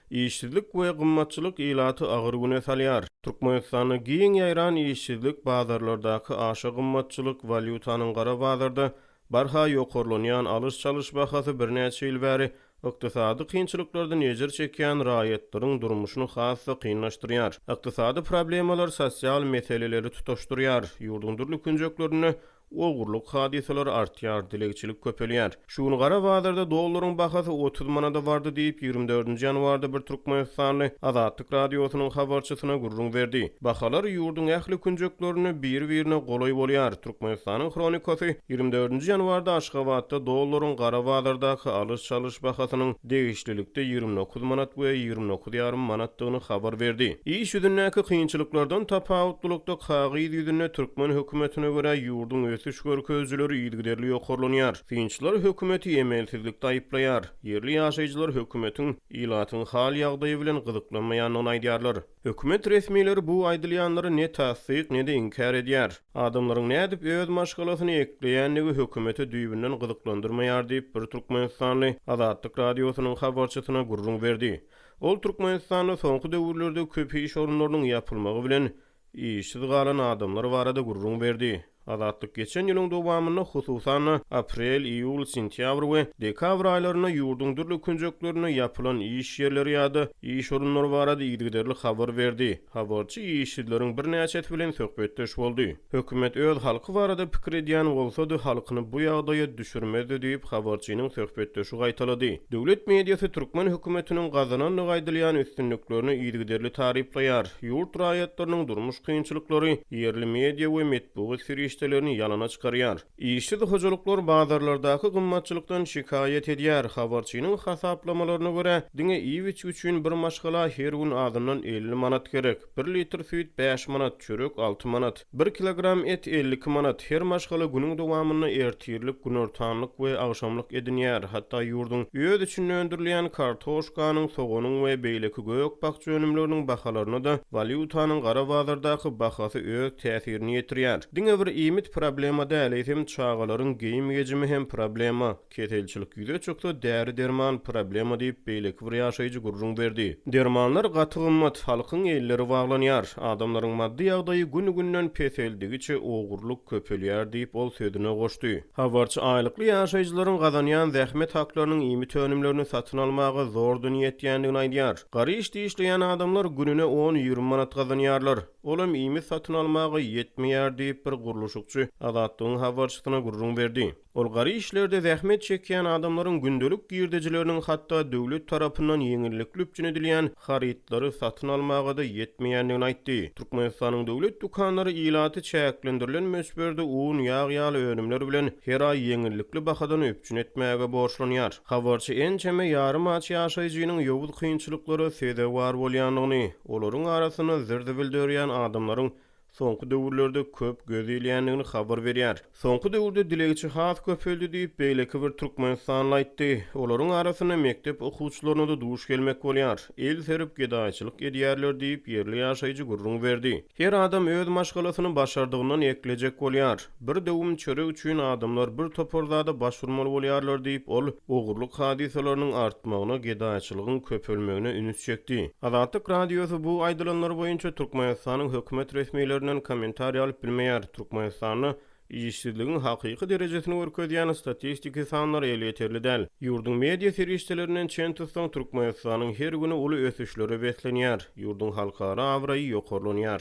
Işsizlik we gymmatçylyk ilaty agyr güne salýar. Türkmenistanda giň ýaýran işsizlik, bazarlardaky aşa gymmatçylyk, walýutanyň gara bazarda barha ýokarlanýan alyş-çalyş bahasy birnäçe ýyl bäri ykdysady kynçylyklardan ejir çekýän raýatlaryň durmuşyny has-da kynlaşdyrýar. Ykdysady problemalar sosial meseleleri tutaşdyrýar. Ýurduň dürli künjeklerinde Ogurlyk hadysalary artýar, dilegçilik köpelýär. Şu gün gara bazarda dollaryň bahasy 30 manada bardy diýip, 24 nji ýanwarda bir türkmenistanly Azatlyk Radiosynyň habarçysyna gürrüň berdi. Bahalar ýurduň ähli künjeklerinde biri-birine golaý bolýar. Türkmenistanyň Hronikasy 24 nji ýanwarda Aşgabatda dollaryň gara bazardaky alyş-çalyş bahasynyň degişlilikde 29 manat we 29 ýarym manatdygyny habar berdi. Iş ýüzündäki kynçylyklardan tapawutlylykda kagyz ýüzünde türkmen hökümetine görä ýurduň ösüş görkezijileri yzygiderli ýokarlanýar. Synçylar hökümeti emelsizlikde aýyplaýar. Ýerli ýaşaýjylar hökümetiň ilatyň hal-ýagdaýy bilen gyzyklanmaýandygyny aýdýarlar. Hökümet resmileri bu aýdylýanlary ne tassyk, ne-de inkär edýär. Adamlaryň nädip öz maşgalasyny ekleýändigi hökümeti düýbünden gyzyklandyrmaýar diýip, bir türkmenistanly Azatlyk Radiosynyň habarçysyna gürrüň berdi. Ol Türkmenistanda soňky döwürlerde köp iş orunlarynyň ýapylmagy bilen, işsiz galan adamlar barada gürrüň berdi. Azatlyk geçen ýylyň dowamynda, hususan-da, aprel, iýul, sentýabr we dekabr aýlarynda ýurduň dürli künjeklerinde ýapylan iş ýerleri ýa-da iş orunlary barada yzygiderli habar berdi. Habarçy işsizleriň birnäçesi bilen söhbetdeş boldy. Hökümet öz halky barada pikir edýän bolsady, halkyny bu ýagdaýa düşürmezdi diýip, habarçynyň söhbetdeşi gaýtalady. Döwlet mediasy türkmen hökümetiniň gazanandygy aýdylýan üstünliklerini yzygiderli taryplaýar. Ýurt raýatlarynyň durmuş kynçylyklary ýerli media we metbugat serişdelerini ýalana çykarýar. Işsiz hojalyklar bazarlardaky gymmatçylykdan şikaýat edýär. Habarçynyň hasaplamalaryna görä, diňe iýip-içgi üçin bir maşgala her gün azyndan 50 manat gerek. Bir litr süýt bäş manat, çörek alty manat. Bir kilogram et 52 manat. Her maşgala günüň dowamynda ertirlik, günortanlyk we agşamlyk edinýär. Hatda ýurduň öz içinde öndürilýän kartoşkanyň, soganyň we beýleki gök-bakja önümleriniň bahalaryna-da walýutanyň gara bazardaky bahasy öz täsirini ýetirýär. Diňe bir iýmit problema däl, eýsem çagalaryň geýim-gejimi hem problema. Keselçilik ýüze çyksa, däri-derman problema diýip, beýleki bir ýaşaýjy gürrüň berdi. Dermanlar gaty gymmat, halkyň elleri baglanýar. Adamlaryň maddy ýagdaýy gün-günden peseldigiçe ogurlyk köpelýär diýip, ol sözüne goşdy. Habarçy aýlykly ýaşaýjylaryň gazanýan zähmet haklarynyň iýmit önümlerini satyn almaga zordan ýetýändigini aýdýar. Gara işde işleýän adamlar gününe on-ýigrimi manat gazanýarlar. Olam iýmit satyn almaga ýetmeýär diýip, bir gurluşykçy Azatlygyň habarçysyna gürrüň berdi. Ol gara işlerde zähmet çekýän adamlaryň gündelik girdejileriniň hatda döwlet tarapyndan ýeňillikli üpjün edilýän harytlary satyn almaga-da ýetmeýändigini aýtdy. Türkmenistanyň döwlet dükanlary ilaty çäklendirilen möçberde un, ýag ýaly önümler bilen her aý ýeňillikli bahadan üpjün etmäge borçlanýar. Habarçy ençeme ýarym aç ýaşaýjynyň ýowuz kynçylyklara sezewar bolýandygyny, olaryň arasynda zir-zibil dörýän adamlaryň soňky döwürlerde köp göz ilýändigini habar berýär. Soňky döwürde dilegçi has köpeldi diýip, beýleki bir türkmenistanly aýtdy. Olaryň arasynda mekdep okuwçylaryna-da duş gelmek bolýar. El serip gedaýçylyk edýärler diýip, ýerli ýaşaýjy gürrüň berdi. Her adam öz maşgalasyny başardygyndan eklejek bolýar. Bir döwüm çörek üçin adamlar bir topar zada baş urmaly bolýarlar diýip, ol ogurlyk hadysalarynyň artmagyna, gedaýçylygyň köpelmegine üns çekdi. Azatlyk Radiosy bu aýdylanlar boýunça Türkmenistanyň hökümet resmilerinden kommentariý alyp bilmeýär. Türkmenistanda işsizligiň hakyky derejesini görkezýän statistiki sanlar elýeterli däl. Ýurduň media serişdelerinden çen tutsaň, Türkmenistanyň her güni uly ösüşlere beslenýär, ýurduň halkara abraýy ýokarlanýar.